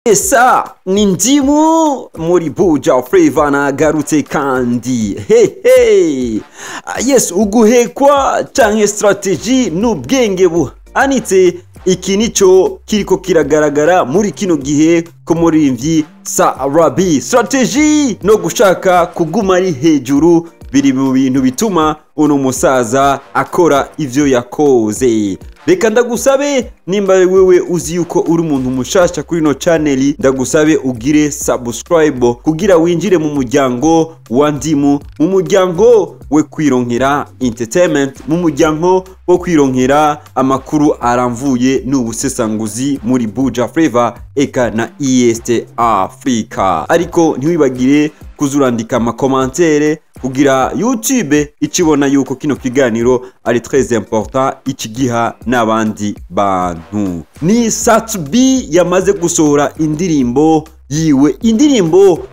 Esa ni Ndimu muri Buja Flava nagarutse kandi hehe. Yes, uguhekwa canke strategy n'ubwenge buhanitse, iki nico kiriko kiragaragara muri kino gihe ko muririmbyi Sat-B. Strategy no gushaka kuguma ari hejuru biri mu bintu bituma uno musaza akora ivyo yakoze. Reka ndagusabe, nimba wewe uzi yuko uri umuntu mushasha kuri ino channel, ndagusabe ugire subscribe kugira winjire mu muryango wa Ndimu, mu muryango we kwironkera entertainment, mu muryango wo kwironkera amakuru aramvuye n'ubusesanguzi muri Buja Flava eka na East Africa. Ariko ntiwibagire kuzurandika ama commentaires kugira YouTube icibona yuko kino kiganiro ari très important, ikigiha n'abandi bantu. Ni Sat-B yamaze gusohora indirimbo yiwe,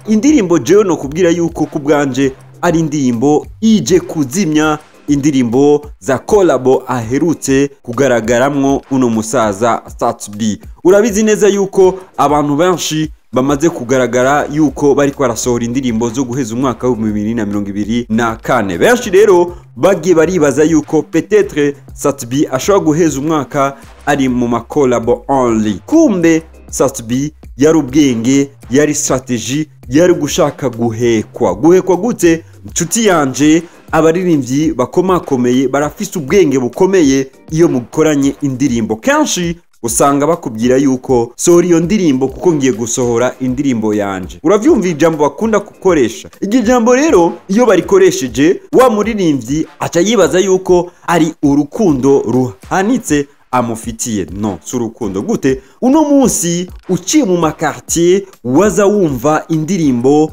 indirimbo jewe no kubwira yuko kubwanje ari indirimbo ije kuzimya indirimbo za collabo aherutse kugaragaramwo uno musaza Sat-B. Urabizi neza yuko abantu benshi bamaze kugaragara yuko bariko barasohora indirimbo zo guheza umwaka wa 2024. Benshi rero bagiye baribaza yuko peut-être Sat-B ashobora guheza umwaka ari mu ma collabo only. Kumbe Sat-B yari ubwenge, yari strategy, yari gushaka guhekwa. Guhekwa gute? Nshuti yanje, abaririmbyi bakomakomeye barafise ubwenge bukomeye. Iyo mukoranye indirimbo, kenshi usanga bakubwira yuko sohora iyo ndirimbo kuko ngiye gusohora indirimbo yanje. Uravyumva ijambo bakunda gukoresha. Iryo jambo rero iyo barikoresheje, wa muririmbyi aca yibaza yuko ari urukundo ruhanitse amufitiye. No si urukundo. Gute? Uno munsi uciye mu ma quartier, waza wumva indirimbo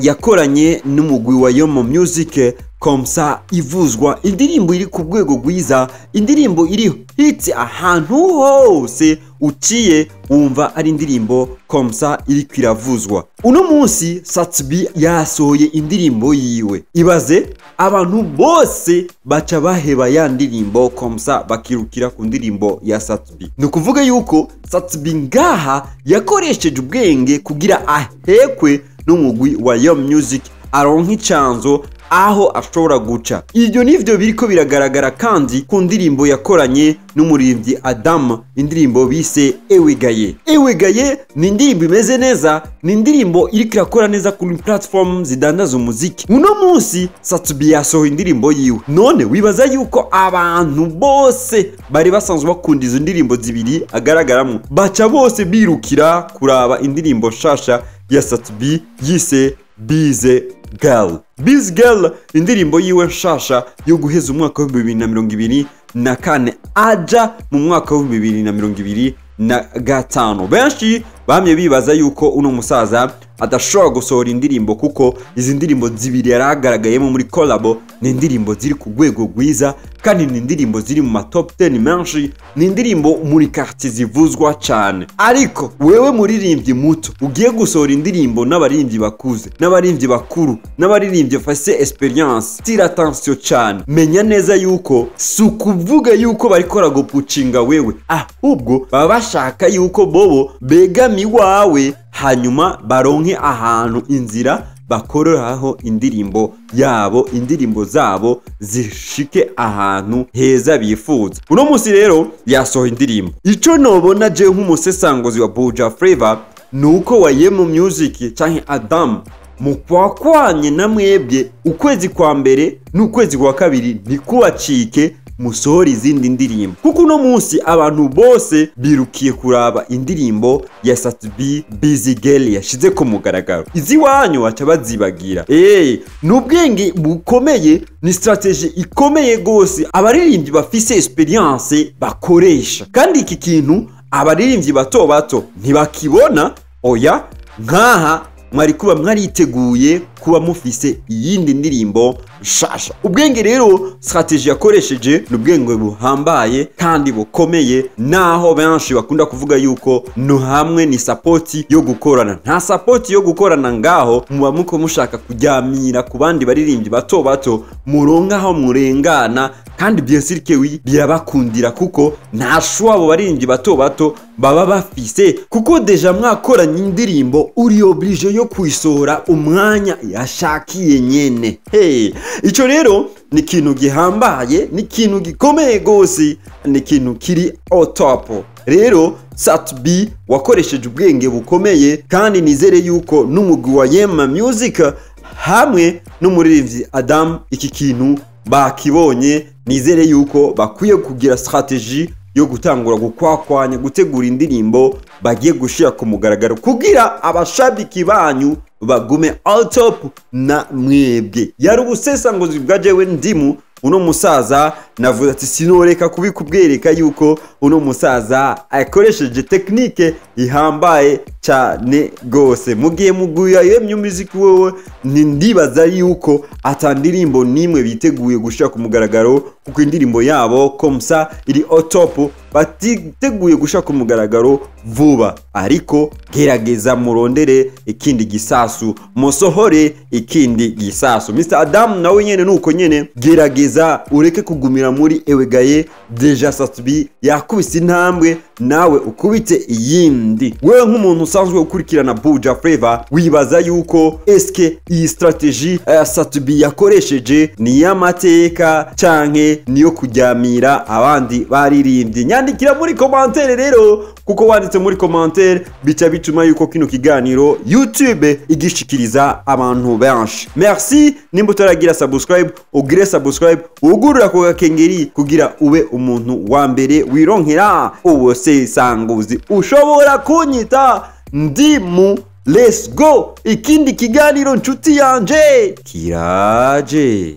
yakoranye n'umugwi wa Yomo Music Komsa ivuzwa, indirimbo iri ku rwego rwiza, indirimbo iri hit. Ahantu hose uciye wumva ari indirimbo Komsa iriko iravuzwa. Uno munsi Sat-B yasohoye indirimbo yiwe, ibaze abantu bose baca baheba ya ndirimbo Komsa, bakirukira ku ndirimbo ya Sat-B. Ni ukuvuga yuko Sat-B ngaha yakoresheje ubwenge kugira ahekwe n'umugwi wa Yo Music, aronka icanzo aho ashobora guca. Ibyo nivyo biriko biragaragara kandi ku ndirimbo yakoranye n'umuririmbyi Adam, indirimbo bise Ewegaye. Ewegaye ni indirimbo imeze neza, ni indirimbo iriko irakora neza kuri platform zidandaza umuziki. Uno munsi Sat-B yasohoye indirimbo yiwe, none wibaza yuko abantu bose bari basanzwe bakunda izo ndirimbo zibiri agaragaramwo baca bose birukira kuraba indirimbo nshasha ya Sat-B yise Busy Girl. Busy Girl, indirimbo yiwe nshasha yo guheza umwaka wa 2024 aja mu mwaka wa 2025. Benshi bamye bibaza yuko uno musaza adashobora gusohora indirimbo, kuko izi ndirimbo zibiri yaragaragayemo muri collabo ni indirimbo ziri ku rwego rwiza, kandi ni indirimbo ziri mu ma top 10 menshi, ni indirimbo muri quartier zivuzwa cyane. Ariko wewe muririmbyi muto ugiye gusohora indirimbo n'abaririmbyi bakuze, n'abaririmbyi bakuru, n'abaririmbyi bafise experience, tira attention cyane. Menya neza yuko si ukuvuga yuko bariko baragupucinga wewe, ahubwo baba bashaka yuko bobo begama iwawe, hanyuma baronke ahantu inzira bakoreraho indirimbo yabo, indirimbo zabo zishike ahantu heza bifuza. Uno munsi rero yasohoye indirimbo. Ico nobona je nk'umusesanguzi wa Buja Flavor nuko wa Yemo Music canke Adam mukwakwanye na mwebwe, ukwezi kwa mbere n'ukwezi kwa kabiri ntikubacike, musohora izindi ndirimbo, kuko uno munsi abantu bose birukiye kuraba indirimbo ya Sat-B Busy Girl yashize ku mugaragaro. Iziwanyu baca bazibagira. Ni ubwenge bukomeye, ni strategy ikomeye gose abaririmbyi bafise experience bakoresha, kandi iki kintu abaririmbyi bato bato ntibakibona. Oya, nkaha mwari kuba mwariteguye kuba mufise iyindi ndirimbo nshasha. Ubwenge rero, strategy yakoresheje ni ubwenge buhambaye kandi bukomeye, naho benshi bakunda kuvuga yuko no hamwe ni support yo gukorana. Nta support yo gukorana ngaho, muba muko mushaka kuryamira ku bandi baririmbyi bato bato, muronka aho murengana. Kandi bien sûr que oui, birabakundira, kuko nta choix abo baririmbyi bato bato baba bafise, kuko déjà mwakoranye indirimbo, uri obligé yo kuyisohora umwanya yashakiye nyene. Hey, ico rero ni ikintu gihambaye, ni ikintu gikomeye gose, ni ikintu kiri au top. Rero Sat-B wakoresheje ubwenge bukomeye, kandi nizere yuko n'umugwi wa Yema Music hamwe n'umuririmbyi Adam iki kintu bakibonye. Nizere yuko bakwiye kugira stratégie yo gutangura gukwakwanya, gutegura indirimbo bagiye gushira ku mugaragaro, kugira abashabiki banyu bagume au top na mwebwe. Yari ubusesanguzi bwa jewe Ndimu. Uno musaza navuze ati sinoreka kubikubwereka yuko uno musaza akoresheje technique ihambaye cyane gose. Mu gihe muguya Yemye Music, wewe ndibaza yuko ata ndirimbo nimwe biteguye gushira ku mugaragaro, kuko indirimbo yabo komsa iri au top, batiteguye gushira ku mugaragaro vuba. Ariko gerageza murondere ikindi gisasu, musohore ikindi gisasu. Mr Adam nawe nyene nuko nyene, gerageza ureke kugumira muri ewegaye. Déjà Sat-B yakubise intambwe, nawe ukubite iyindi. Wewe nk'umuntu usanzwe ukurikirana Buja Flavor, wibaza yuko eske iyi stratégie Sat-B yakoresheje ni y'amateka canke niyo kuryamira abandi baririmbyi? Nyandikira muri commentaire rero, kuko wanditse muri commentaire bica bituma yuko kino kiganiro YouTube igishikiriza abantu benshi. Merci. Nimba utaragira subscribe, ugire subscribe, ugurura ku gakengeri kugira ube umuntu wa mbere wironkera ubusesanguzi. Ushobora kunyita Ndimu. Let's go, ikindi kiganiro nshuti yanje kiraje.